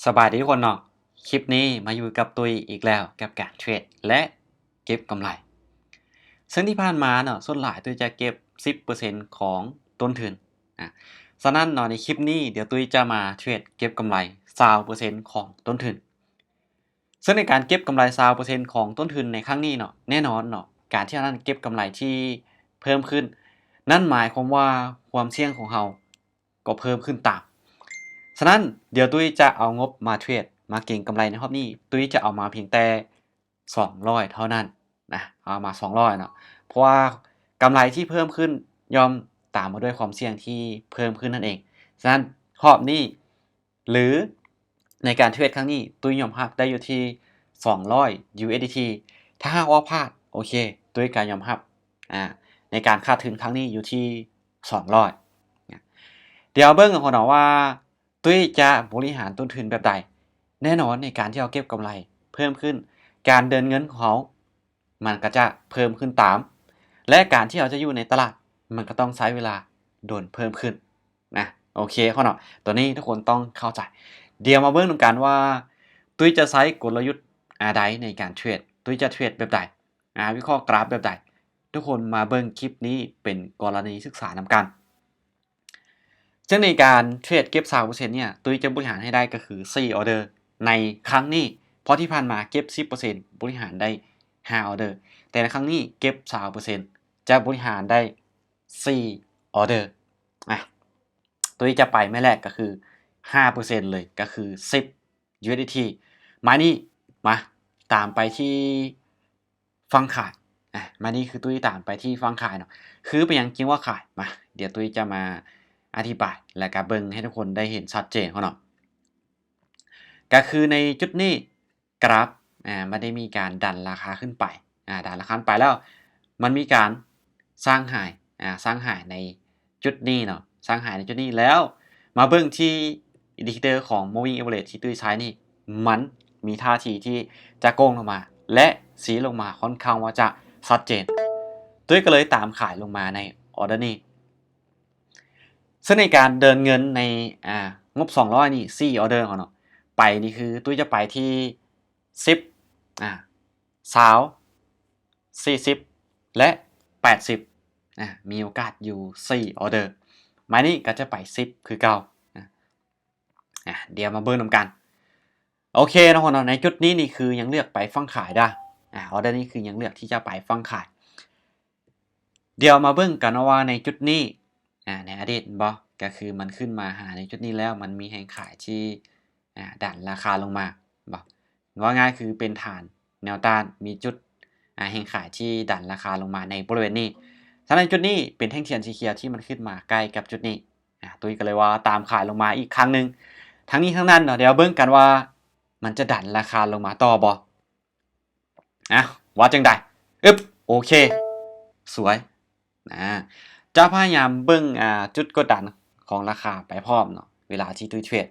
ສະບາຍດີທຸກຄົນເນາະ, ຄລິບນີ້ມາຢູ່ກັບຕຸ້ຍອີກແລ້ວກັບການເທຣດ ແລະ ເກັບກຳໄລ. ເຊິ່ງທີ່ຜ່ານມາເນາະ ສ່ວນຫຼາຍຕຸ້ຍຈະເກັບສິບເປີເຊັນຂອງຕົ້ນທຶນ. ອາ ສະນັ້ນເນາະ ໃນຄລິບນີ້ດຽວຕຸ້ຍຈະມາເທຣດເກັບກຳໄລຊາວເປີເຊັນຂອງຕົ້ນທຶນ. ເຊິ່ງໃນການເກັບກຳໄລຊາວເປີເຊັນຂອງຕົ້ນທຶນໃນຄັ້ງນີ້ເນາະ ແນ່ນອນເນາະ ການທີ່ເຮົານັ້ນເກັບກຳໄລທີ່ເພີ່ມຂຶ້ນ ນັ້ນໝາຍຄວາມວ່າຄວາມສ່ຽງຂອງເຮົາ ກໍເພີ່ມຂຶ້ນຕາມ. ສະນັ້ນ ດຽວຕຸ້ຍຈະເອົາງົບມາເທຣດ ມາເກັງກຳໄລໃນຮອບນີ້ ຕຸ້ຍຈະເອົາມາພຽງແຕ່ສອງຮ້ອຍເທົ່ານັ້ນນະ, ເອົາມາສອງຮ້ອຍເນາະ ເພາະວ່າກຳໄລທີ່ເພີ່ມຂຶ້ນຍ່ອມຕາມມາດ້ວຍຄວາມສ່ຽງທີ່ເພີ່ມຂຶ້ນນັ້ນເອງ. ສະນັ້ນ ຮອບນີ້ ຫຼື ໃນການເທຣດຄັ້ງນີ້ ຕຸ້ຍຍອມຮັບໄດ້ຢູ່ທີ່ສອງຮ້ອຍ USDT. ຖ້າຫາກວ່າພາດ ໂອເຄ ຕຸ້ຍກໍຍອມຮັບ ອາ ໃນການຂາດທຶນຄັ້ງນີ້ຢູ່ທີ່ສອງຮ້ອຍ. ດຽວເບິ່ງກັນເນາະວ່າ ຕຸ້ຍຈະບໍລິຫານຕົ້ນທຶນແບບໃດ. ແນ່ນອນໃນການທີ່ເຮົາເກັບກຳໄລເພີ່ມຂຶ້ນ ການເດີນເງິນຂອງເຮົາ ມັນກໍຈະເພີ່ມຂຶ້ນຕາມ ແລະ ການທີ່ເຮົາຈະຢູ່ໃນຕະຫຼາດ ມັນກໍຕ້ອງໃຊ້ເວລາດົນເພີ່ມຂຶ້ນນະ. ໂອເຄເນາະ ຕົວນີ້ທຸກຄົນຕ້ອງເຂົ້າໃຈ. ດຽວມາເບິ່ງນຳກັນວ່າ ຕຸ້ຍຈະໃຊ້ກົນລະຍຸດ ອາ ໃດໃນການເທຣດ, ຕຸ້ຍຈະເທຣດແບບໃດ, ອາ ວິເຄາະກຣາຟແບບໃດ. ທຸກຄົນມາເບິ່ງຄລິບນີ້ເປັນກໍລະນີສຶກສານຳກັນ. ເຊິ່ງໃນການເທຣດເກັບຊາວເປີເຊັນເນຍ ຕຸ້ຍຈະບໍລິຫານໃຫ້ໄດ້ກໍຄືສີ່ອອເດີໃນຄັ້ງນີ້, ເພາະທີ່ຜ່ານມາເກັບສິບເປີເຊັນ ບໍລິຫານໄດ້ຫ້າອອເດີ, ແຕ່ໃນຄັ້ງນີ້ເກັບຊາວເປີເຊັນ ຈະບໍລິຫານໄດ້ສີ່ອອເດີ. ອາ ຕຸ້ຍຈະໄປໄມ້ແລກກໍຄືຫ້າເປີເຊັນເລີຍ ກໍຄືສິບ USDT. ໄມ້ນີ້ ມາ ຕາມໄປທີ່ ຝັ່ງຂາຍ. ອາ ມານີ້ຄືຕຸ້ຍຕາມໄປທີ່ຝັ່ງຂາຍເນາະ. ຄືເປັນຫຍັງຈຶ່ງວ່າຂາຍ? ມາ ດຽວຕຸ້ຍຈະມາອະທິບາຍ ແລະກະເບິ່ງໃຫ້ທຸກຄົນໄດ້ເຫັນຊັດເຈນເນາະ. ກະຄືໃນຈຸດນີ້ ກຣາຟ ອາ ມັນໄດ້ມີການດັນລາຄາຂຶ້ນໄປ. ອາ ດັນລາຄາຂຶ້ນໄປແລ້ວ ມັນມີການສ້າງໄຮ ອາ ສ້າງໄຮໃນຈຸດນີ້ເນາະ, ສ້າງໄຮໃນຈຸດນີ້. ແລ້ວມາເບິ່ງທີ່ indicator ຂອງ moving average ທີ່ຕຸ້ຍໃຊ້ນີ້ ມັນມີທ່າທີທີ່ຈະໂກ່ງລົງມາ ແລະ ຊີ້ລົງມາຄ່ອນຂ້າງວ່າຈະຊັດເຈນ. ຕຸ້ຍກໍເລີຍຕາມຂາຍລົງມາໃນອອເດີນີ້. ເຊິ່ງໃນການເດີນເງິນໃນ ອາ ງົບສອງຮ້ອຍນີ້ ສີ່ອອເດີເນາະ, ໄປນີ້ຄືຕຸ້ຍຈະໄປທີ່ສິບ ອາ ຊາວ ສີ່ສິບ ແລະ ແປດສິບ ອາ ມີໂອກາດຢູ່ສີ່ອອເດີ. ໄມ້ນີ້ກໍຈະໄປສິບຄືເກົ່າ. ອາ ດຽວມາເບິ່ງນຳກັນ. ໂອເຄເນາະ ໃນຈຸດນີ້ນີ້ຄືຍັງເລືອກໄປຝັ່ງຂາຍດາ. ອາ ອອເດີນີ້ຄືຍັງເລືອກທີ່ຈະໄປຝັ່ງຂາຍ. ດຽວມາເບິ່ງກັນເນາະວ່າໃນຈຸດນີ້ ອາ ໃນອະດີດແມ່ນບໍ່ ກໍຄືມັນຂຶ້ນມາຫາໃນຈຸດນີ້ແລ້ວ ມັນມີແຮງຂາຍທີ່ ອາ ດັນລາຄາລົງມາບໍ່? ເວົ້າງ່າຍຄືເປັນຖານແນວຕ້ານ ມີຈຸດ ອາ ແຮງຂາຍທີ່ດັນລາຄາລົງມາໃນບໍລິເວນນີ້. ສະນັ້ນໃນຈຸດນີ້ເປັນແທ່ງທຽນສີຂຽວທີ່ມັນຂຶ້ນມາໃກ້ກັບຈຸດນີ້. ອາ ຕຸ້ຍກໍເລີຍວ່າຕາມຂາຍລົງມາອີກຄັ້ງໜຶ່ງ. ທັງນີ້ທັງນັ້ນເນາະ ດຽວເບິ່ງກັນວ່າມັນຈະດັນລາຄາລົງມາຕໍ່ບໍ່? ອາ ວ່າຈັ່ງໃດ? ອຶບ ໂອເຄ ສວຍ. ອາ ຈະພະຍາຍາມເບິ່ງ ອາ ຈຸດກົດດັນຂອງລາຄາໄປພ້ອມເນາະ ເວລາທີ່ຕຸ້ຍເທຣດ.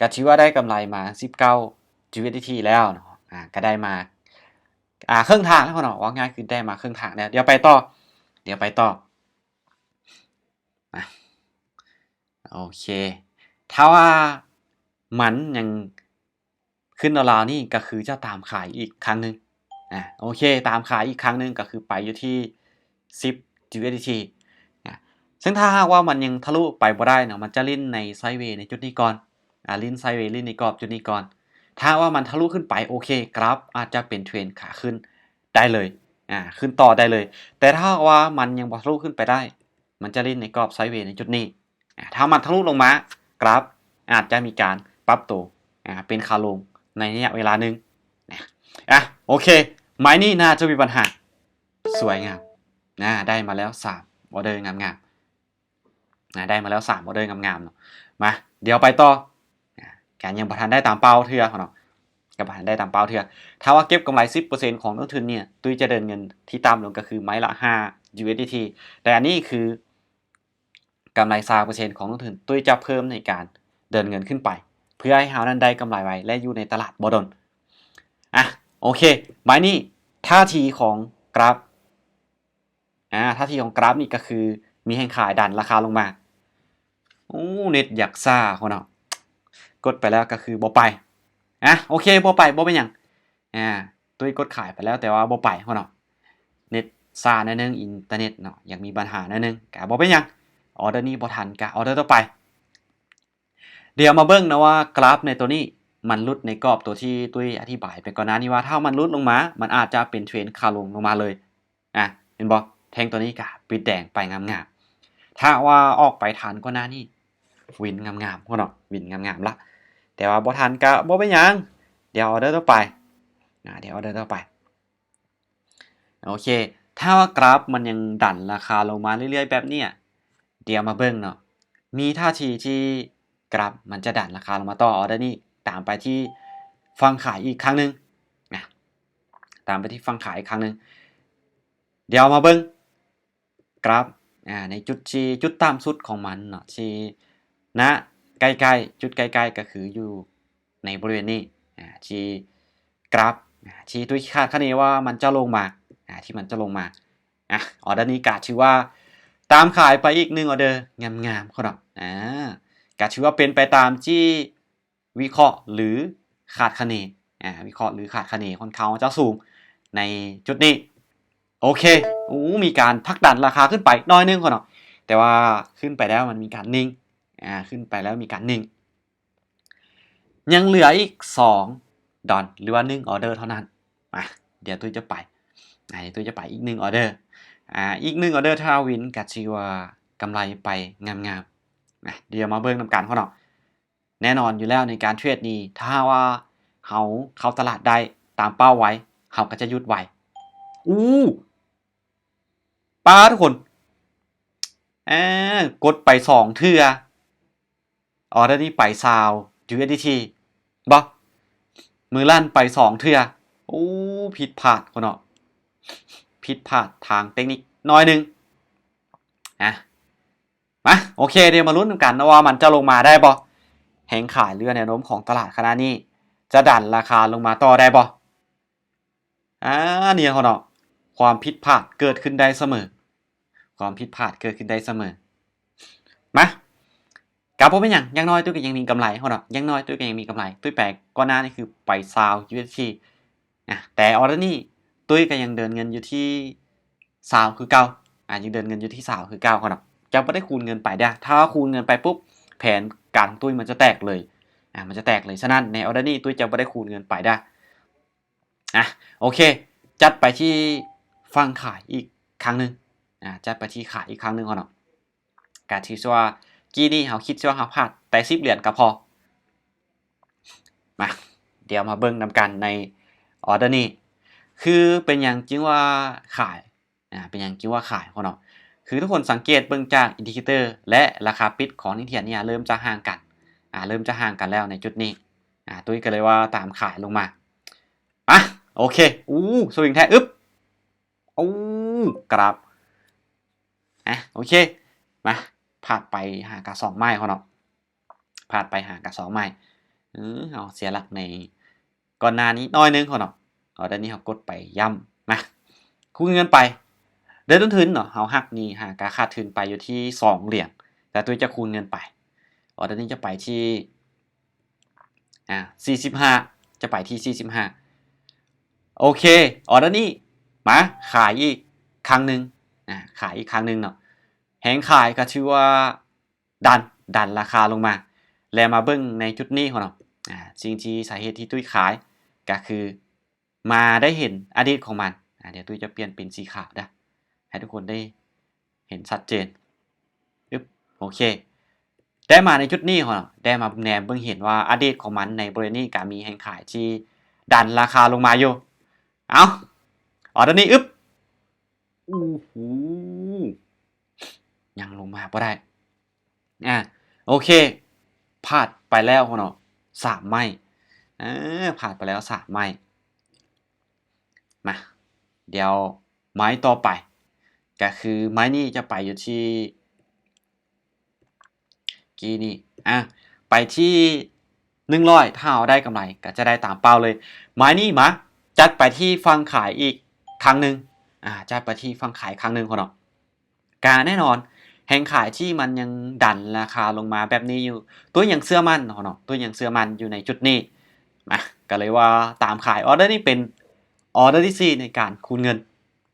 ກະຖືວ່າໄດ້ກຳໄລມາສິບເກົ້າ USDT ແລ້ວເນາະ. ອາ ກະໄດ້ມາ ອາ ເຄິ່ງທາງແລ້ວເນາະ, ເວົ້າງ່າຍຄືໄດ້ມາເຄິ່ງທາງແລ້ວ. ດຽວໄປຕໍ່ ດຽວໄປຕໍ່. ອາ ໂອເຄ ຖ້າວ່າມັນຍັງ ຂຶ້ນລາວໆນີ້ກໍຄືຈະຕາມຂາຍອີກຄັ້ງໜຶ່ງ. ອາ ໂອເຄ ຕາມຂາຍອີກຄັ້ງໜຶ່ງກໍຄືໄປຢູ່ທີ່ສິບ USDT. ອາ ເຊິ່ງຖ້າຫາກວ່າມັນຍັງທະລຸໄປບໍ່ໄດ້ເນາະ ມັນຈະຫຼິ້ນໃນໄຊເວໃນຈຸດນີ້ກ່ອນ. ອາ ຫຼິ້ນໄຊເວ ຫຼິ້ນໃນກອບຈຸດນີ້ກ່ອນ. ຖ້າຫາກວ່າມັນທະລຸຂຶ້ນໄປ ໂອເຄ ກຣາຟອາດຈະເປັນເທຣນຂາຂຶ້ນໄດ້ເລີຍ. ອາ ຂຶ້ນຕໍ່ໄດ້ເລີຍ. ແຕ່ຖ້າຫາກວ່າມັນຍັງບໍ່ທະລຸຂຶ້ນໄປໄດ້ ມັນຈະຫຼິ້ນໃນກອບໄຊເວໃນຈຸດນີ້. ອາ ຖ້າມັນທະລຸລົງມາ ກຣາຟອາດຈະມີການປັບໂຕ ອາ ເປັນຂາລົງໃນໄລຍະເວລາໜຶ່ງນະ. ອາ ໂອເຄ ໄມ້ນີ້ໜ້າຈະມີບັນຫາ. ສວຍງາມນະ ໄດ້ມາແລ້ວສາມອອເດີງາມໆນະ, ໄດ້ມາແລ້ວສາມອອເດີງາມໆເນາະ. ມາ ດຽວໄປຕໍ່. ອາ ກະຍັງບໍ່ທັນໄດ້ຕາມເປົ້າເທື່ອເນາະ, ກະບໍ່ທັນໄດ້ຕາມເປົ້າເທື່ອ. ຖ້າວ່າເກັບກຳໄລສິບເປີເຊັນຂອງຕົ້ນທຶນນີ້ ຕຸ້ຍຈະເດີນເງິນທີ່ຕ່ຳລົງ ກໍຄືໄມ້ລະຫ້າ USDT. ແຕ່ອັນນີ້ຄື ກຳໄລຊາວເປີເຊັນຂອງຕົ້ນທຶນ ຕຸ້ຍຈະເພີ່ມໃນການເດີນເງິນຂຶ້ນໄປ ເພື່ອໃຫ້ເຮົານັ້ນໄດ້ກຳໄລໄວ ແລະ ຢູ່ໃນຕະຫຼາດບໍ່ດົນ. ອາ ໂອເຄ ບາດນີ້ທ່າທີຂອງກຣາຟ ອາ ທ່າທີຂອງກຣາຟນີ້ກໍຄືມີແຮງຂາຍດັນລາຄາລົງມາ. ໂອ້ ເນັດຢາກຊ້າພຸ້ນເນາະ. ກົດໄປແລ້ວກໍຄືບໍ່ໄປ. ອ່ະ ໂອເຄ ບໍ່ໄປ ບໍ່ເປັນຫຍັງ. ອ່າ ຕຸ້ຍກົດຂາຍໄປແລ້ວ ແຕ່ວ່າບໍ່ໄປເນາະ. ເນັດຊ້າໜ້ອຍໜຶ່ງ ອິນເຕີເນັດເນາະ ຍັງມີບັນຫາໜ້ອຍໜຶ່ງ ກໍບໍ່ເປັນຫຍັງ. ອອເດີນີ້ບໍ່ທັນ ກໍອອເດີຕໍ່ໄປ. ດຽວມາເບິ່ງນະວ່າກຣາຟໃນໂຕນີ້ ມັນຫຼຸດໃນກອບໂຕທີ່ຕຸ້ຍອະທິບາຍໄປກ່ອນໜ້ານີ້ວ່າ ຖ້າມັນຫຼຸດລົງມາ ມັນອາດຈະເປັນເທຣນຂາລົງລົງມາເລີຍ. ອ່ະ ເຫັນບໍ່? ແທ່ງໂຕນີ້ກະປິດແດງໄປງາມໆ. ຖ້າວ່າອອກໄປທັນກ່ອນໜ້ານີ້ ວິນງາມໆ ເນາະ ວິນງາມໆລະ. ແຕ່ວ່າບໍ່ທັນກະບໍ່ເປັນຫຍັງ. ດຽວອອເດີຕໍ່ໄປ. ອ່າ ດຽວອອເດີຕໍ່ໄປ. ໂອເຄ ຖ້າວ່າກຣາຟມັນຍັງດັນລາຄາລົງມາເລື້ອຍໆແບບເນີ້ຍ ດຽວມາເບິ່ງເນາະ ມີທ່າທີທີ່ກຣາຟມັນຈະດັນລາຄາລົງມາຕໍ່. ອອເດີນີ້ຕາມໄປທີ່ຝັ່ງຂາຍອີກຄັ້ງໜຶ່ງນະ ຕາມໄປທີ່ຝັ່ງຂາຍອີກຄັ້ງໜຶ່ງ. ດຽວມາເບິ່ງກຣາຟ ອ່າ ໃນຈຸດທີ່ ຈຸດຕ່ຳສຸດຂອງມັນເນາະ ທີ່ ນະ ໃກ້ໆ ຈຸດໃກ້ໆ ກໍຄືຢູ່ໃນບໍລິເວນນີ້ ອ່າ ທີ່ກຣາຟ ອ່າ ທີ່ຕຸ້ຍຄາດຄະເນວ່າມັນຈະລົງມາ ອ່າ ທີ່ມັນຈະລົງມາ. ອ່ະ ອອເດີນີ້ກະຖືວ່າຕາມຂາຍໄປອີກໜຶ່ງອອເດີງາມໆ ເນາະ ອ່າ ກະຖືວ່າເປັນໄປຕາມທີ່ວິເຄາະ ຫຼື ຄາດຄະເນ ອ່າ ວິເຄາະ ຫຼື ຄາດຄະເນຂ້ອນຂ້າງຈະສູງໃນຈຸດນີ້. ໂອເຄ ໂອ້ ມີການຜັກດັນລາຄາຂຶ້ນໄປໜ້ອຍໜຶ່ງເນາະ ແຕ່ວ່າຂຶ້ນໄປແລ້ວມັນມີການນິ່ງ ອ່າ ຂຶ້ນໄປແລ້ວມີການນິ່ງ. ຍັງເຫຼືອອີກສອງດອນ ຫຼືວ່າໜຶ່ງອອເດີເທົ່ານັ້ນ. ມາ ດຽວຕຸ້ຍຈະໄປ ອ່າ ດຽວຕຸ້ຍຈະໄປອີກໜຶ່ງອອເດີ ອ່າ ອີກໜຶ່ງອອເດີ ຖ້າວິນກໍຖືວ່າກຳໄລໄປງາມໆ. ມາ ດຽວມາເບິ່ງນຳກັນເນາະ. ແນ່ນອນຢູ່ແລ້ວໃນການເທຣດນີ້ ຖ້າວ່າເຮົາເຂົ້າຕະຫຼາດໄດ້ຕາມເປົ້າໄວ້ ເຮົາກໍຈະຢຸດໄວ. ອູ້ ປ້າ ທຸກຄົນ ເອີ ກົດໄປສອງເທື່ອ ອອເດີນີ້ໄປຊາວຢູເອັສດີທີ ບໍ່ ມືລັນໄປສອງເທື່ອ. ໂອ້ ຜິດພາດເນາະ ຜິດພາດທາງເຕັກນິກໜ້ອຍໜຶ່ງ. ອ່ະ ມາ ໂອເຄ ດຽວມາລຸ້ນນຳກັນເນາະວ່າມັນຈະລົງມາໄດ້ບໍ່? ແຮງຂາຍ ຫຼືວ່າແນວໂນ້ມຂອງຕະຫຼາດຂະນະນີ້ ຈະດັນລາຄາລົງມາຕໍ່ໄດ້ບໍ່? ອ່າ ນີ້ເນາະ ຄວາມຜິດພາດເກີດຂຶ້ນໄດ້ສະເໝີ ຄວາມຜິດພາດເກີດຂຶ້ນໄດ້ສະເໝີ. ມາ ກໍບໍ່ເປັນຫຍັງ ຢ່າງໜ້ອຍຕຸ້ຍກໍຍັງມີກຳໄລເນາະ ຢ່າງໜ້ອຍຕຸ້ຍກໍຍັງມີກຳໄລ. ຕຸ້ຍໄປກ່ອນໜ້ານີ້ຄືໄປຊາວຢູເອັສດີທີ ນະ ແຕ່ອອເດີນີ້ຕຸ້ຍກໍຍັງເດີນເງິນຢູ່ທີ່ຊາວຄືເກົ່າ ອ່າ ຍັງເດີນເງິນຢູ່ທີ່ຊາວຄືເກົ່າເນາະ ຈະບໍ່ໄດ້ຄູນເງິນໄປເດີ້. ຖ້າວ່າຄູນເງິນໄປປຸບ ແຜນການຂອງຕຸ້ຍມັນຈະແຕກເລີຍ ອ່າ ມັນຈະແຕກເລີຍ. ສະນັ້ນໃນອອເດີນີ້ຕຸ້ຍຈະບໍ່ໄດ້ຄູນເງິນໄປເດີ້. ອ່ະ ໂອເຄ ຈັດໄປທີ່ຝັ່ງຂາຍອີກຄັ້ງໜຶ່ງ ອ່າ ຈັດໄປທີ່ຂາຍອີກຄັ້ງໜຶ່ງເນາະ. ກະຖືວ່າກີ້ນີ້ເຮົາຄິດວ່າເຮົາພາດແຕ່ສິບຫຼຽນກໍພໍ. ມາ ດຽວມາເບິ່ງນຳກັນໃນອອເດີນີ້ ຄືເປັນຫຍັງຈຶ່ງວ່າຂາຍ ອ່າ ເປັນຫຍັງຈຶ່ງວ່າຂາຍເນາະ. ຄືທຸກຄົນສັງເກດເບິ່ງຈາກອິນດິເຄເຕີ ແລະ ລາຄາປິດຂອງນິທຽນນີ້ເລີ່ມຈະຫ່າງກັນ ອ່າ ເລີ່ມຈະຫ່າງກັນແລ້ວໃນຈຸດນີ້ ອ່າ ຕຸ້ຍກໍເລີຍວ່າຕາມຂາຍລົງມາ. ອ່ະ ໂອເຄ ອູ້ ສະວິງແທ້ ອຶບ ໂອ້ ກະດັບ ອ່ະ ໂອເຄ ມາ ພາດໄປຫາກະສອງໄມ້ເນາະ ພາດໄປຫາກະສອງໄມ້. ເອີ ເຮົາເສຍຫຼັກໃນກ່ອນໜ້ານີ້ໜ້ອຍໜຶ່ງເນາະ ເອົາ ດຽວນີ້ເຮົາກົດໄປຢ້ຳ ມາ ຄູນເງິນໄປ ເດີນຕົ້ນທຶນເນາະ ເຮົາຫັກນີ້ຫາກະຂາດທຶນໄປຢູ່ທີ່ສອງຫຼຽນ ແຕ່ຕຸ້ຍຈະຄູນເງິນໄປ ເອົາ ດຽວນີ້ຈະໄປທີ່ ອ່າ ສີ່ສິບຫ້າ ຈະໄປທີ່ສີ່ສິບຫ້າ. ໂອເຄ ອອເດີນີ້ມາຂາຍອີກຄັ້ງໜຶ່ງ ອ່າ ຂາຍອີກຄັ້ງໜຶ່ງເນາະ. ແຮງຂາຍກໍຖືວ່າດັນ ດັນລາຄາລົງມາ ແລະ ມາເບິ່ງໃນຈຸດນີ້ເນາະ ອ່າ ສິ່ງທີ່ ສາເຫດທີ່ຕຸ້ຍຂາຍກໍຄື ມາໄດ້ເຫັນອະດີດຂອງມັນ ອ່າ ດຽວຕຸ້ຍຈະປ່ຽນເປັນສີຂາວເດີ້ ໃຫ້ທຸກຄົນໄດ້ເຫັນຊັດເຈນ. ອຶບ ໂອເຄ ໄດ້ມາໃນຈຸດນີ້ເນາະ ໄດ້ມາແນມເບິ່ງເຫັນວ່າອະດີດຂອງມັນໃນບໍລິເວນນີ້ກໍມີແຮງຂາຍທີ່ດັນລາຄາລົງມາຢູ່. ເອົ້າ ອອເດີນີ້ ອຶບ ໂອ້ໂຫ ຍັງລົງມາບໍ່ໄດ້. ອ່າ ໂອເຄ ພາດໄປແລ້ວເນາະ ສາມໄມ້ ເອີ ພາດໄປແລ້ວສາມໄມ້. ມາ ດຽວໄມ້ຕໍ່ໄປ ກໍຄືໄມ້ນີ້ຈະໄປຢູ່ທີ່ ກີ້ນີ້ ອ່າ ໄປທີ່ໜຶ່ງຮ້ອຍ ຖ້າເຮົາໄດ້ກຳໄລກໍຈະໄດ້ຕາມເປົ້າເລີຍ. ໄມ້ນີ້ມາ ຈັດໄປທີ່ຝັ່ງຂາຍອີກຄັ້ງໜຶ່ງ ອ່າ ຈັດໄປທີ່ຝັ່ງຂາຍຄັ້ງໜຶ່ງເນາະ. ກະແນ່ນອນ ແຮງຂາຍທີ່ມັນຍັງດັນລາຄາລົງມາແບບນີ້ຢູ່. ຕົວຍັງເຊື່ອໝັ້ນເນາະ, ຕົວຍັງເຊື່ອໝັ້ນຢູ່ໃນຈຸດນີ້. ມາ, ກໍເລີຍວ່າຕາມຂາຍ. ອອເດີນີ້ເປັນອອເດີທີສີ່ໃນການຄູນເງິນ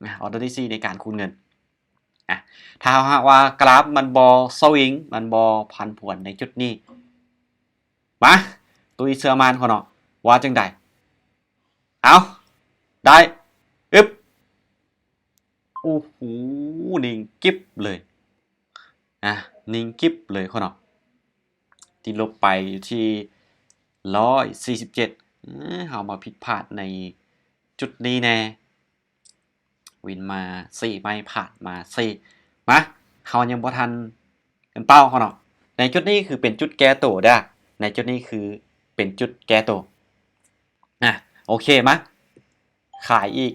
ນະ, ອອເດີທີສີ່ໃນການຄູນເງິນ. ອ່ະ, ຖ້າຫາກວ່າກຣາຟມັນບໍ່ສະວິງ, ມັນບໍ່ຜັນຜວນໃນຈຸດນີ້, ມາ, ຕຸ້ຍເຊື່ອໝັ້ນເຂົາເນາະ, ວ່າຈັ່ງໃດ? ເອົາ, ໄດ້, ອຶບ, ໂອ້ໂຫ, ນິ່ງກິບເລີຍ, ອ່ະ, ນິ່ງກິບເລີຍເຂົາເນາະ, ຕິດລົບໄປຢູ່ທີ່ຮ້ອຍສີ່ສິບເຈັດ. ເອີ, ເຮົາມາຜິດພາດໃນຈຸດນີ້ແດ່. ວິນມາສີ່ໄມ້ ພາດມາສີ່. ມາ, ເຮົາຍັງບໍ່ທັນເປັນເປົ້າເຂົາເນາະ. ໃນຈຸດນີ້ຄືເປັນຈຸດແກ້ໂຕເດີ້, ໃນຈຸດນີ້ຄືເປັນຈຸດແກ້ໂຕ. ອ່ະ, ໂອເຄ, ມາ, ຂາຍອີກ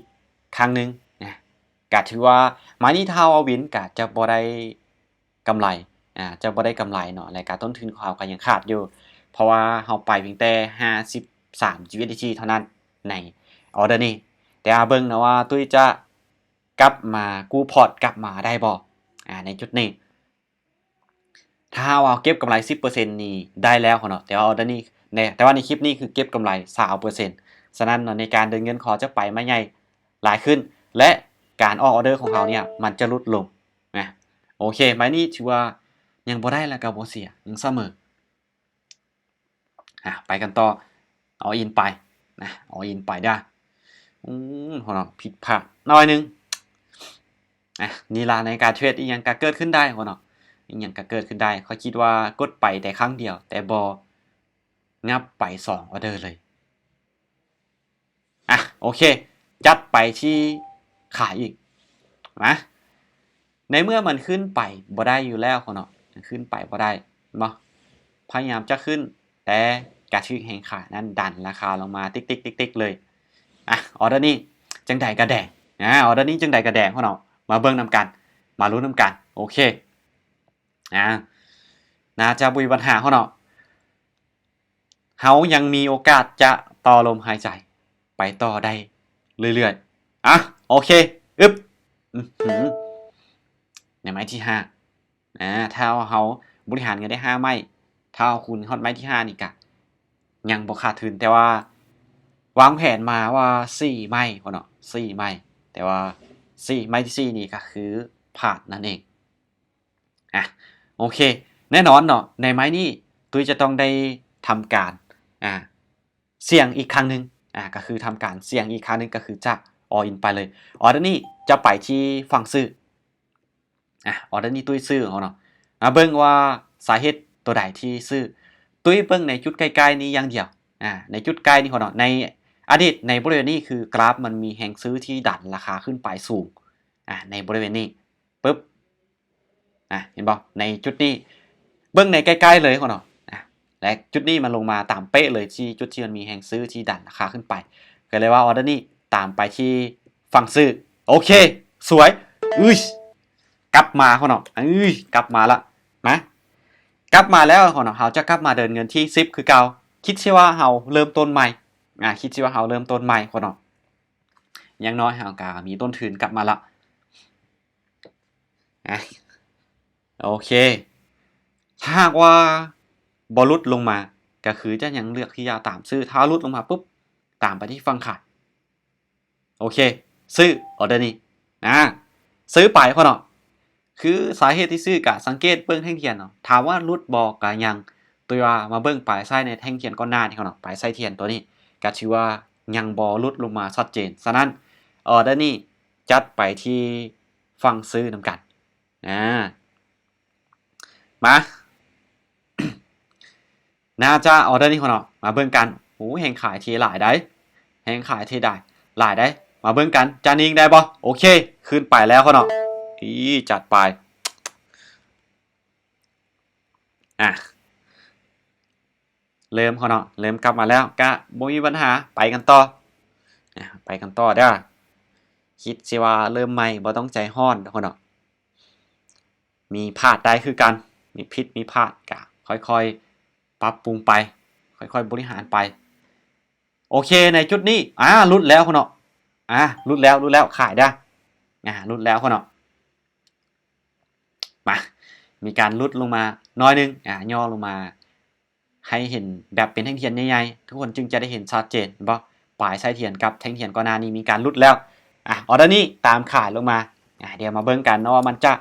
ຄັ້ງໜຶ່ງນະ. ກະຖືວ່າໄມ້ນີ້ຖ້າເອົາວິນກະຈະບໍ່ໄດ້ ກຳໄລ, ອ່າ, ຈະບໍ່ໄດ້ກຳໄລເນາະ, ແລະກະຕົ້ນທຶນຂອງເຮົາກໍຍັງຂາດຢູ່, ເພາະວ່າເຮົາໄປພຽງແຕ່ຫ້າສິບສາມຢູເອັສດີທີເທົ່ານັ້ນໃນອອເດີນີ້. ແຕ່ວ່າເບິ່ງນະວ່າຕຸ້ຍຈະກັບມາກູ້ພອດກັບມາໄດ້ບໍ່, ອ່າ, ໃນຈຸດນີ້. ຖ້າວ່າເກັບກຳໄລສິບເປີເຊັນນີ້ໄດ້ແລ້ວເນາະ, ແຕ່ວ່າອອເດີນີ້, ແຕ່ວ່າໃນຄລິບນີ້ຄືເກັບກຳໄລຊາວເປີເຊັນ. ສະນັ້ນເນາະ, ໃນການເດີນເງິນເຂົາຈະໄປໄມ້ໃຫຍ່ຫຼາຍຂຶ້ນ ແລະການອອກອອເດີຂອງເຮົາເນຍ ມັນຈະຫຼຸດລົງ. ນະ, ໂອເຄ, ໄມ້ນີ້ຖືວ່າຍັງບໍ່ໄດ້ ແລ້ວກໍບໍ່ເສຍ, ຍັງສະເໝີ. ອ່ະ, ໄປກັນຕໍ່, ອອລອິນໄປນະ, ອອລອິນໄປເດີ້. ອືມ, ເນາະ, ຜິດພາດໜ້ອຍໜຶ່ງ. ອ່ະ, ນີ້ລະ, ໃນການເທຣດອີ່ຫຍັງກໍເກີດຂຶ້ນໄດ້ເນາະ, ອີ່ຫຍັງກໍເກີດຂຶ້ນໄດ້. ຂ້ອຍຄິດວ່າກົດໄປແຕ່ຄັ້ງດຽວ ແຕ່ບໍ່ຫຍັບໄປສອງອອເດີເລີຍ. ອ່ະ, ໂອເຄ, ຈັດໄປທີ່ຂາຍອີກ. ມາ, ໃນເມື່ອມັນຂຶ້ນໄປບໍ່ໄດ້ຢູ່ແລ້ວເນາະ, ມັນຂຶ້ນໄປບໍ່ໄດ້ເນາະ, ພະຍາຍາມຈະຂຶ້ນ, ແຕ່ກະຖືກແຮງຂາຍນັ້ນດັນລາຄາລົງມາຕິກໆໆໆເລີຍ. ອ່ະ, ອອເດີນີ້ຈັ່ງໃດກະແດງ, ອ່າ, ອອເດີນີ້ຈັ່ງໃດກະແດງເນາະ, ມາເບິ່ງນຳກັນ, ມາລຸ້ນນຳກັນ. ໂອເຄ, ອ່າ, ໜ້າຈະບໍ່ມີບັນຫາເນາະ. ເຮົາຍັງມີໂອກາດຈະຕໍ່ລົມຫາຍໃຈໄປຕໍ່ໄດ້ເລື້ອຍໆ. ອ່ະ, ໂອເຄ, ອຶບ, ອືຫື, ໃນໄມ້ທີຫ້າ, ອ່າ, ຖ້າເຮົາບໍລິຫານເງິນໄດ້ຫ້າໄມ້, ຖ້າເຮົາຄູນຮອດໄມ້ທີຫ້ານີ້ກະຍັງບໍ່ຂາດທຶນ, ແຕ່ວ່າວາງແຜນມາວ່າສີ່ໄມ້ເນາະ, ສີ່ໄມ້, ແຕ່ວ່າສີ່, ໄມ້ທີສີ່ນີ້ກະຄືພາດນັ້ນເອງ. ອ່ະ, ໂອເຄ, ແນ່ນອນເນາະ, ໃນໄມ້ນີ້ຕຸ້ຍຈະຕ້ອງໄດ້ທຳການ, ອ່າ, ສ່ຽງອີກຄັ້ງໜຶ່ງ, ອ່າ, ກໍຄືທຳການສ່ຽງອີກຄັ້ງໜຶ່ງ, ກໍຄືຈະ all in ໄປເລີຍ. ອອເດີນີ້ຈະໄປທີ່ຝັ່ງຊື້, ອ່າ, ອອເດີນີ້ຕຸ້ຍຊື້ເນາະ. ມາເບິ່ງວ່າສາເຫດຕົວໃດທີ່ຊື້, ຕຸ້ຍເບິ່ງໃນຈຸດໃກ້ໆນີ້ຢ່າງດຽວ, ອ່າ, ໃນຈຸດໃກ້ນີ້ເນາະ. ໃນອະດີດໃນບໍລິເວນນີ້ຄືກຣາຟມັນມີແຮງຊື້ທີ່ດັນລາຄາຂຶ້ນໄປສູງ, ອ່າ, ໃນບໍລິເວນນີ້ ປຶບ, ອ່ະ, ເຫັນບໍ່? ໃນຈຸດນີ້, ເບິ່ງໃນໃກ້ໆເລີຍເນາະ, ອ່ະ, ແລະ ຈຸດນີ້ມັນລົງມາຕາມເປະເລີຍ ທີ່ຈຸດທີ່ມັນມີແຮງຊື້ທີ່ດັນລາຄາຂຶ້ນໄປ, ກໍເລີຍວ່າອອເດີນີ້ຕາມໄປທີ່ຝັ່ງຊື້. ໂອເຄ, ສວຍ, ອຶ້ຍ, ກັບມາເນາະ, ອຶ້ຍ, ກັບມາລະ, ມາ, ກັບມາແລ້ວເນາະ, ເຮົາຈະກັບມາເດີນເງິນທີສິບຄືເກົ່າ. ຄິດຊິວ່າເຮົາເລີ່ມຕົ້ນໃໝ່, ອ່າ, ຄິດຊິວ່າເຮົາເລີ່ມຕົ້ນໃໝ່ເນາະ, ຢ່າງໜ້ອຍເຮົາກໍມີຕົ້ນທຶນກັບມາລະ. ອ່ະ, ໂອເຄ, ຖ້າຫາກວ່າບໍ່ຫຼຸດລົງມາ ກໍຄືຈະຍັງເລືອກທີ່ຈະຕາມຊື້, ຖ້າຫຼຸດລົງມາປຸບ ຕາມໄປທີ່ຝັ່ງຂາຍ. ໂອເຄ, ຊື້ອອເດີນີ້, ອ່າ, ຊື້ໄປເນາະ. ຄືສາເຫດທີ່ຊື້ກະສັງເກດເບິ່ງແທ່ງທຽນເນາະ, ຖາມວ່າຫຼຸດບໍ່ ກະຍັງ, ແຕ່ວ່າມາເບິ່ງປາຍໄຊໃນແທ່ງທຽນກ່ອນໜ້ານີ້ເນາະ, ປາຍໄຊທຽນຕົວນີ້ກະຖືວ່າຍັງບໍ່ຫຼຸດລົງມາຊັດເຈນ. ສະນັ້ນອອເດີນີ້ ຈັດໄປທີ່ຝັ່ງຊື້ນຳກັນ. ອ່າ, ມາ, ໜ້າຈະອອເດີນີ້ເນາະ, ມາເບິ່ງກັນ. ໂອ້, ແຮງຂາຍເທຫຼາຍໃດ໋, ແຮງຂາຍເທໄດ້ຫຼາຍໃດ໋. ມາເບິ່ງກັນ, ຈະນິ່ງໄດ້ບໍ່? ໂອເຄ, ຂຶ້ນໄປແລ້ວເນາະ. ອີ, ຈັດໄປ. ອ່າ, ເລີ່ມເນາະ, ເລີ່ມກັບມາແລ້ວ ກະບໍ່ມີບັນຫາ, ໄປກັນຕໍ່, ອ່າ, ໄປກັນຕໍ່ເດີ້. ຄິດຊິວ່າເລີ່ມໃໝ່ ບໍ່ຕ້ອງໃຈຮ້ອນເນາະ, ມີພາດໄດ້ຄືກັນ, ມີຜິດມີພາດ ກະຄ່ອຍໆປັບປຸງໄປ, ຄ່ອຍໆບໍລິຫານໄປ. ໂອເຄ, ໃນຈຸດນີ້, ອ່າ, ຫຼຸດແລ້ວເນາະ, ອ່າ, ຫຼຸດແລ້ວ, ຫຼຸດແລ້ວ, ຂາຍເດີ້, ອ່າ, ຫຼຸດແລ້ວເນາະ. ມາ, ມີການຫຼຸດລົງມາໜ້ອຍໜຶ່ງ ອາ ຫຍໍ້ລົງມາ ໃຫ້ເຫັນແບບເປັນແທ່ງທຽນໃຫຍ່ໆ ທຸກຄົນຈຶ່ງຈະໄດ້ເຫັນຊັດເຈນ ເຫັນບໍ່? ປາຍສາຍທຽນກັບແທ່ງທຽນກ່ອນໜ້ານີ້ມີການຫຼຸດແລ້ວ. ອາ ອໍເດີນີ້ຕາມຂາຍລົງມາ. ອາ ດຽວມາເບິ່ງກັນເນາະວ່າມັນຈະ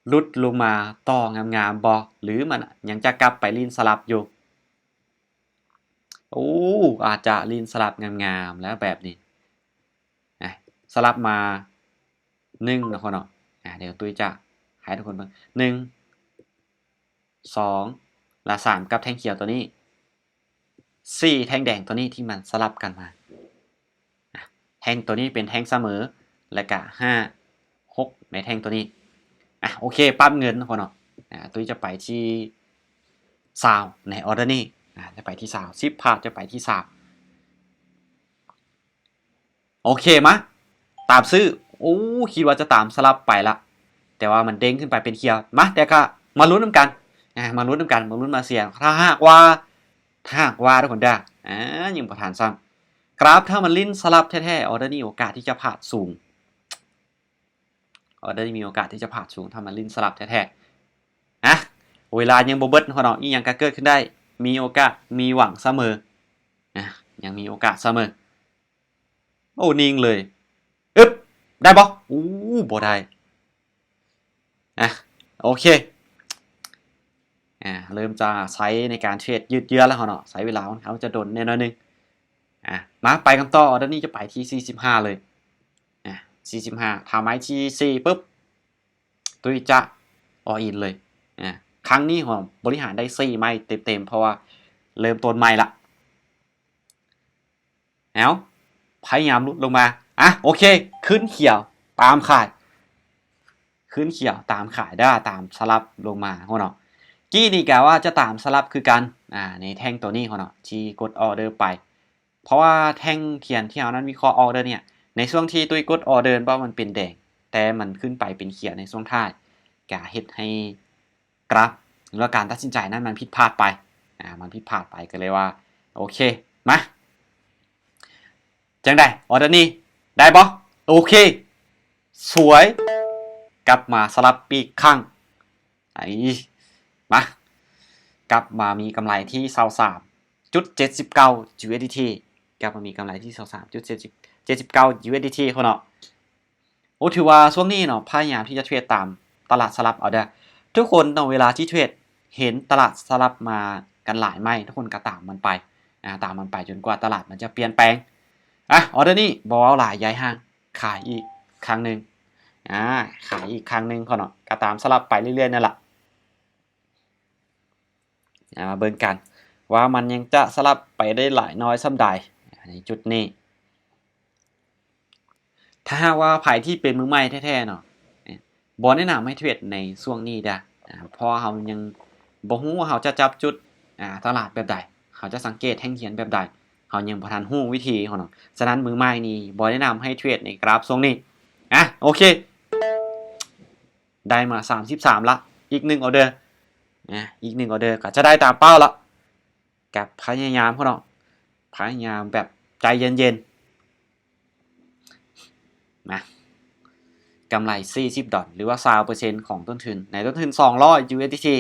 ຫຼຸດລົງມາຕໍ່ງາມໆບໍ່ ຫຼືມັນຍັງຈະກັບໄປຫຼິ້ນສະຫຼັບຢູ່. ໂອ້ ອາດຈະຫຼິ້ນສະຫຼັບງາມໆແລ້ວແບບນີ້. ອາ ສະຫຼັບມາໜຶ່ງເນາະ ເນາະ. ອາ ດຽວຕຸ້ຍຈະໃຫ້ທຸກຄົນເບິ່ງ ໜຶ່ງ ສອງ ແລະ ສາມ ກັບແທ່ງຂຽວຕົວນີ້ ສີ່ ແທ່ງແດງຕົວນີ້ທີ່ມັນສະຫຼັບກັນມາ. ອາ ແທ່ງຕົວນີ້ເປັນແທ່ງສະເໝີ ແລະກະ ຫ້າ ຫົກ ໃນແທ່ງຕົວນີ້. ອາ ໂອເຄ ປັບເງິນເນາະ ເນາະ. ອາ ຕຸ້ຍຈະໄປທີ່ຊາວໃນອໍເດີນີ້. ອາ ຈະໄປທີ່ຊາວ ສິບພາດ ຈະໄປທີ່ຊາວ. ໂອເຄ ມາ ຕາມຊື້. ໂອ້ ຄິດວ່າຈະຕາມສະຫຼັບໄປລະ ແຕ່ວ່າມັນເດ້ງຂຶ້ນໄປເປັນຂຽວ. ມາ ແຕ່ກະມາລຸ້ນນຳກັນ ອາ ມາລຸ້ນນຳກັນ ມາລຸ້ນມາເຊຍ. ຖ້າຫາກວ່າ ຖ້າຫາກວ່າ ທຸກຄົນເດີ ອາ ຍັງບໍ່ທັນຊ້ຳ ກຣາຟ ຖ້າມັນຫຼິ້ນສະຫຼັບແທ້ໆ ອໍເດີນີ້ໂອກາດທີ່ຈະພາດສູງ. ອໍເດີນີ້ມີໂອກາດທີ່ຈະພາດສູງ ຖ້າມັນຫຼິ້ນສະຫຼັບແທ້ໆ. ອາ ເວລາຍັງບໍ່ເບິດເນາະ ອີ່ຫຍັງກະເກີດຂຶ້ນໄດ້ ມີໂອກາດ ມີຫວັງສະເໝີ. ອາ ຍັງມີໂອກາດສະເໝີ. ໂອ້ ນິ່ງເລີຍ. ອຶບ ໄດ້ບໍ່? ໂອ້ ບໍ່ໄດ້. ອາ ໂອເຄ ອາ ເລີ່ມຈະໃຊ້ໃນການເທຣດຍືດເຍື້ອແລ້ວເນາະ ໃຊ້ເວລາຂອງເຮົາຈະດົນແດ່ໜ້ອຍໜຶ່ງ. ອາ ມາ ໄປກັນຕໍ່. ອໍເດີນີ້ຈະໄປທີ່ສີ່ສິບຫ້າເລີຍ. ອາ ສີ່ສິບຫ້າ ຖ້າໄມ້ທີສີ່ປຶບ ຕຸ້ຍຈະອໍອິນເລີຍ. ອາ ຄັ້ງນີ້ເຮົາບໍລິຫານໄດ້ສີ່ໄມ້ເຕັມໆ ເພາະວ່າເລີ່ມຕົ້ນໃໝ່ລະ. ເອົາ ພະຍາຍາມຫຼຸດລົງມາ. ອາ ໂອເຄ ຂຶ້ນຂຽວຕາມຂາຍ ຂຶ້ນຂຽວຕາມຂາຍເດີ ຕາມສະຫຼັບລົງມາເນາະ. ກີ້ນີ້ກະວ່າຈະຕາມສະຫຼັບຄືກັນ ອາ ໃນແທ່ງໂຕນີ້ເນາະ ທີ່ກົດອໍເດີໄປ ເພາະວ່າແທ່ງທຽນທີ່ເຮົານັ້ນວິເຄາະອໍເດີເນຍ ໃນຊ່ວງທີ່ຕຸ້ຍກົດອໍເດີ ເພາະມັນເປັນແດງ ແຕ່ມັນຂຶ້ນໄປເປັນຂຽວໃນຊ່ວງທ້າຍ ກະເຮັດໃຫ້ ກຣາຟ ຫຼືວ່າການຕັດສິນໃຈນັ້ນມັນຜິດພາດໄປ ອາ ມັນຜິດພາດໄປ ກໍເລີຍວ່າ ໂອເຄ ມາ ຈັ່ງໃດ ອໍເດີນີ້ ໄດ້ບໍ່? ໂອເຄ ສວຍ ກັບມາສະຫຼັບອີກຄັ້ງ ໄອ ມາ ກັບມາມີກຳໄລທີ່ຊາວສາມຈຸດເຈັດສິບເກົ້າ ຢູເອັສດີທີ ກັບມາມີກຳໄລທີ່ຊາວສາມຈຸດເຈັດສິບເກົ້າ ຢູເອັສດີທີ ເນາະ. ໂອ້ ຖືວ່າຊ່ວງນີ້ເນາະ ພະຍາຍາມທີ່ຈະເທຣດຕາມຕະຫຼາດສະຫຼັບເອົາເດີ. ທຸກຄົນເນາະ ເວລາທີ່ເທຣດເຫັນຕະຫຼາດສະຫຼັບມາກັນຫຼາຍໄມ້ ທຸກຄົນກໍຕາມມັນໄປ ອາ ຕາມມັນໄປຈົນກວ່າຕະຫຼາດມັນຈະປ່ຽນແປງ. ອາ ອໍເດີນີ້ບໍ່ເວົ້າຫຼາຍ ຍ້າຍຫ່າງ ຂາຍອີກຄັ້ງໜຶ່ງ ອາ ຂາຍອີກຄັ້ງໜຶ່ງເນາະ ກໍຕາມສະຫຼັບໄປເລື້ອຍໆນັ້ນລະ. ອາ ມາເບິ່ງກັນວ່າມັນຍັງຈະສະຫຼັບໄປໄດ້ຫຼາຍນ້ອຍສ່ຳໃດໃນຈຸດນີ້. ຖ້າຫາກວ່າໃຜທີ່ເປັນມືໃໝ່ແທ້ໆເນາະ ບໍ່ແນະນຳໃຫ້ເທຣດໃນຊ່ວງນີ້ເດີ ອາ ເພາະວ່າເຮົາຍັງບໍ່ຮູ້ວ່າເຮົາຈະຈັບຈຸດ ອາ ຕະຫຼາດແບບໃດ ເຮົາຈະສັງເກດແທ່ງທຽນແບບໃດ ເຮົາຍັງບໍ່ທັນຮູ້ວິທີເນາະ. ສະນັ້ນມືໃໝ່ນີ້ບໍ່ແນະນຳໃຫ້ເທຣດໃນກຣາຟຊ່ວງນີ້. ອາ ໂອເຄ ໄດ້ມາສາມສິບສາມລະ ອີກໜຶ່ງອໍເດີ ນະ ອີກໜຶ່ງອໍເດີກໍຈະໄດ້ຕາມເປົ້າລະ. ກັບພະຍາຍາມເນາະ ພະຍາຍາມແບບໃຈເຢັນໆ ນະ ກຳໄລສີ່ສິບດອນ ຫຼືວ່າຊາວເປີເຊັນຂອງຕົ້ນທຶນ ໃນຕົ້ນທຶນສອງຮ້ອຍ ຢູເອັສດີທີ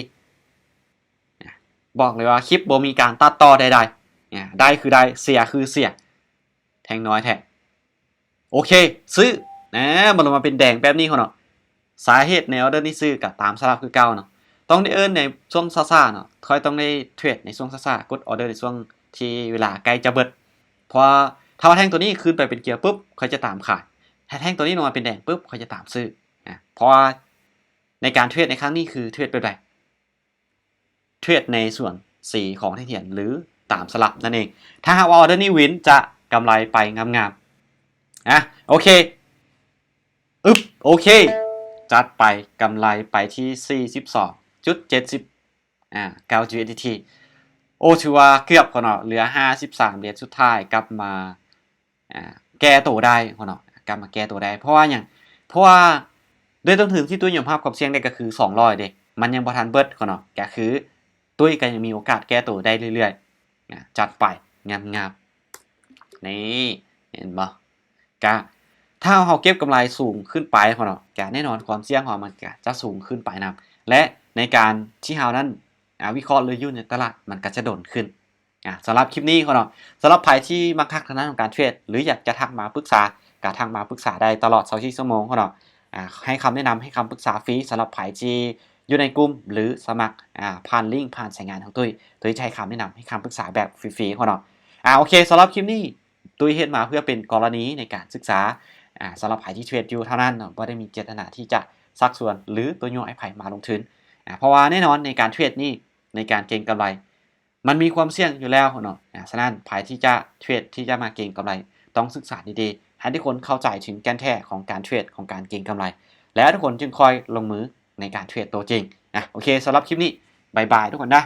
ນະ ບອກເລີຍວ່າຄລິບບໍ່ມີການຕັດຕໍ່ໃດໆ ນະ ໄດ້ຄືໄດ້ ເສຍຄືເສຍ ແທ່ງນ້ອຍແທ້. ໂອເຄ ຊື້ ນະ ມັນລົງມາເປັນແດງແບບນີ້ເນາະ. ສາເຫດໃນອໍເດີນີ້ຊື້ກໍຕາມສະຫຼັບຄືເກົ່າເນາະ. ຕ້ອງໄດ້ເອີ້ນໃນຊ່ວງຊ້າໆເນາະ ຂ້ອຍຕ້ອງໄດ້ເທຣດໃນຊ່ວງຊ້າໆ ກົດອໍເດີໃນຊ່ວງທີ່ເວລາໃກ້ຈະເບິດ ເພາະວ່າຖ້າວ່າແທ່ງໂຕນີ້ຂຶ້ນໄປເປັນກຽວປຶບ ຂ້ອຍຈະຕາມຂາຍ ຖ້າແທ່ງໂຕນີ້ລົງມາເປັນແດງປຶບ ຂ້ອຍຈະຕາມຊື້ ນະ ເພາະວ່າໃນການເທຣດໃນຄັ້ງນີ້ຄືເທຣດແບບໃດ? ເທຣດໃນສ່ວນສີຂອງແທ່ງທຽນ ຫຼື ຕາມສະຫຼັບນັ້ນເອງ. ຖ້າຫາກວ່າອໍເດີນີ້ວິນ ຈະກຳໄລໄປງາມໆ. ອາ ໂອເຄ ອຶບ ໂອເຄ ຈັດໄປ ກຳໄລໄປທີ່ສີ່ສິບສອງຈຸດເຈັດສິບ ອາ ເກົ້າ ຢູເອັສດີທີ. ໂອ້ ຖືວ່າເກືອບເນາະ ເຫຼືອຫ້າສິບສາມຫຼຽນສຸດທ້າຍ ກັບມາ ອາ ແກ້ໂຕໄດ້ເນາະ ກັບມາແກ້ໂຕໄດ້. ເພາະວ່າຫຍັງ? ເພາະວ່າດ້ວຍຕົ້ນທຶນທີ່ຕຸ້ຍຍອມຮັບຄວາມສ່ຽງໄດ້ກໍຄືສອງຮ້ອຍເດ້ ມັນຍັງບໍ່ທັນເບິດເນາະ ກໍຄືຕຸ້ຍກໍຍັງມີໂອກາດແກ້ໂຕໄດ້ເລື້ອຍໆ ນະ ຈັດໄປ ງາມໆ ນີ້ ເຫັນບໍ່? ກະ ຖ້າເຮົາເກັບກຳໄລສູງຂຶ້ນໄປເນາະ ກະແນ່ນອນຄວາມສ່ຽງຂອງເຮົາມັນກະຈະສູງຂຶ້ນໄປນຳ. ແລະໃນການທີ່ເຮົານັ້ນ ອາ ວິເຄາະ ຫຼື ຢູ່ໃນຕະຫຼາດ ມັນກໍຈະດົນຂຶ້ນ. ອາ ສຳລັບຄລິບນີ້ເນາະ ສຳລັບໃຜທີ່ມັກຮັກທາງດ້ານຂອງການເທຣດ ຫຼື ຢາກຈະທັກມາປຶກສາ ກໍທັກມາປຶກສາໄດ້ຕະຫຼອດຊາວສີ່ຊົ່ວໂມງເນາະ. ອາ ໃຫ້ຄຳແນະນຳ ໃຫ້ຄຳປຶກສາຟຣີ ສຳລັບໃຜທີ່ຢູ່ໃນກຸ່ມ ຫຼື ສະໝັກ ອາ ຜ່ານລິ້ງ ຜ່ານສາຍງານຂອງຕຸ້ຍ ຕຸ້ຍຈະໃຫ້ຄຳແນະນຳ ໃຫ້ຄຳປຶກສາແບບຟຣີໆເນາະ. ອາ ໂອເຄ ສຳລັບຄລິບນີ້ ຕຸ້ຍເຮັດມາເພື່ອເປັນກໍລະນີໃນການສຶກສາ ອາ ສຳລັບໃຜທີ່ເທຣດຢູ່ເທົ່ານັ້ນເນາະ, ບໍ່ໄດ້ມີເຈດຕະນາທີ່ຈະຊັກຊວນ ຫຼື ຕົວະຍົວະໃຫ້ໃຜມາລົງທຶນ. ອາ ເພາະວ່າແນ່ນອນໃນການເທຣດນີ້ ໃນການເກັງກຳໄລ ມັນມີຄວາມສ່ຽງຢູ່ແລ້ວເນາະ. ອາ ສະນັ້ນໃຜທີ່ຈະເທຣດ ທີ່ຈະມາເກັງກຳໄລ ຕ້ອງສຶກສາດີໆ ໃຫ້ທຸກຄົນເຂົ້າໃຈເຖິງແກ່ນແທ້ຂອງການເທຣດ ຂອງການເກັງກຳໄລ ແລ້ວທຸກຄົນຈຶ່ງຄ່ອຍລົງມືໃນການເທຣດໂຕຈິງ. ອາ ໂອເຄ ສຳລັບຄລິບນີ້ ບາຍບາຍທຸກຄົນນະ.